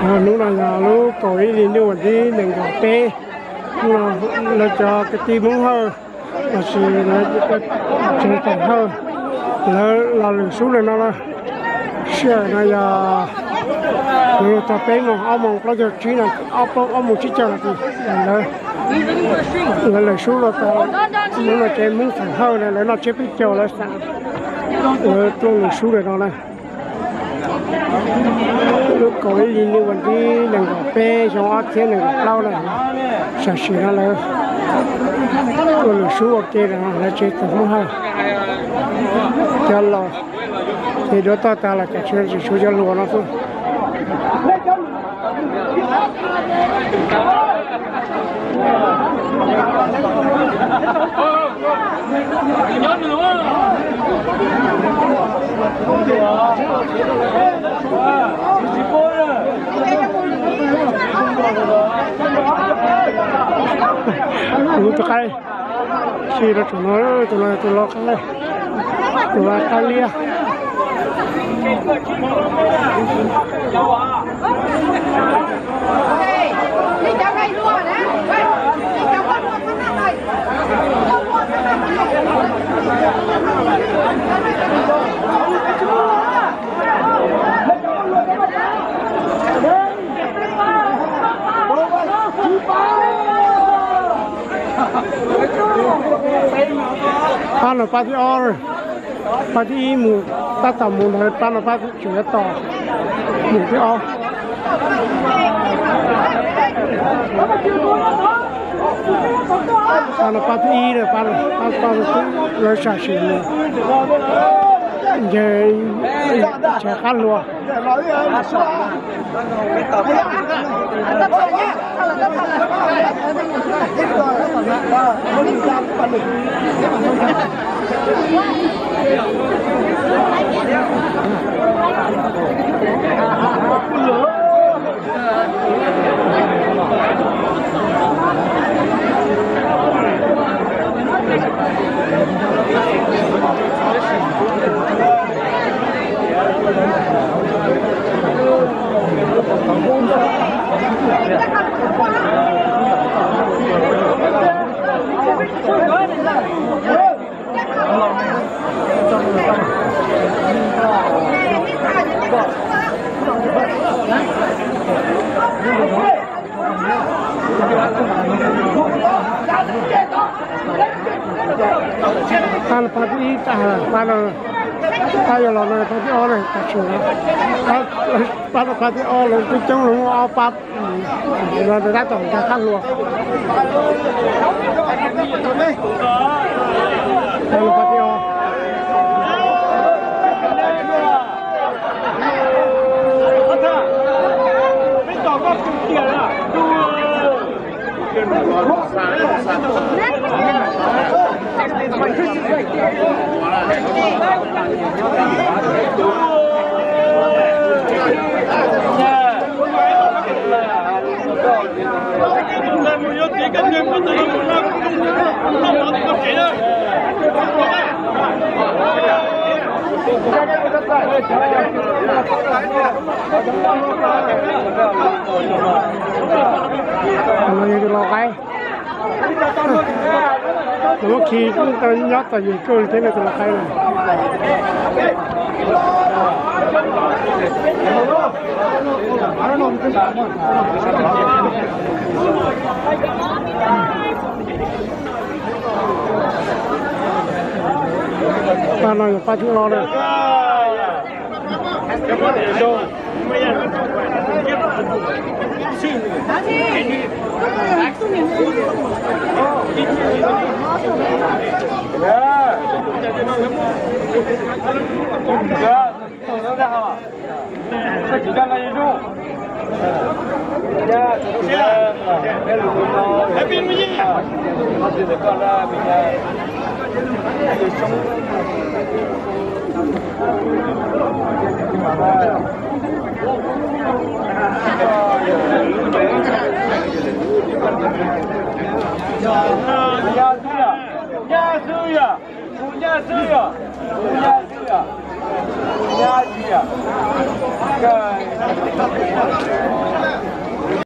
Hnub no yog lub kaum ib hlis ntuj vas thib nees nkaum peb, lawv cov kwv tij Hmoob Hawj lossis lawv tsev Feem Hawj, lawv los lwm sub lawm no na. Sij hawm no yog txog peb moos, ob moos plaub caug tsib no, ob moos tsib caug no, lawv lwm sub los tau. Hnub no tsev Hmoob Feem Hawj na, lawv noj tsiab peb caug lawv xav, lawv tuaj lwm sub lawm no na. Lub kaum ib hlis ntuj vas thib nees nkaum peb xyoo ob txhiab nees nkaum plaub na, sam sim no lawv tuaj lwm sub ua ke lawm, lawv tsev Feem Hawj cov laus, ces duav toj tas los cas tseem tshuav cov hluas no xwb. Tus qaib, si rau tus no, tus no tus lau qaib, tus lau qaib liab. Pab no pab thib ob, pab thib ib mus, tab tom mus ntawd, pab no pab tseem yuav tos mus thib ob. Pab no pab thib ib, pab, pab, pab lawv sam sim mus, nce, nce qab hlua. Pab no pab thib ib tas, pab no, pab yuav los no pab thib ob na, tas tshwm, pab no pab thib ob lawv twb coob, lawv muaj ob pab, tab tom nce qab hlua. Pab no pab thib ob. Tus no yog tus lau qaib. Nws muab khi nyob txom nyem kawg li thiab na tus lau qaib no. Pab no yog pab thib ob na.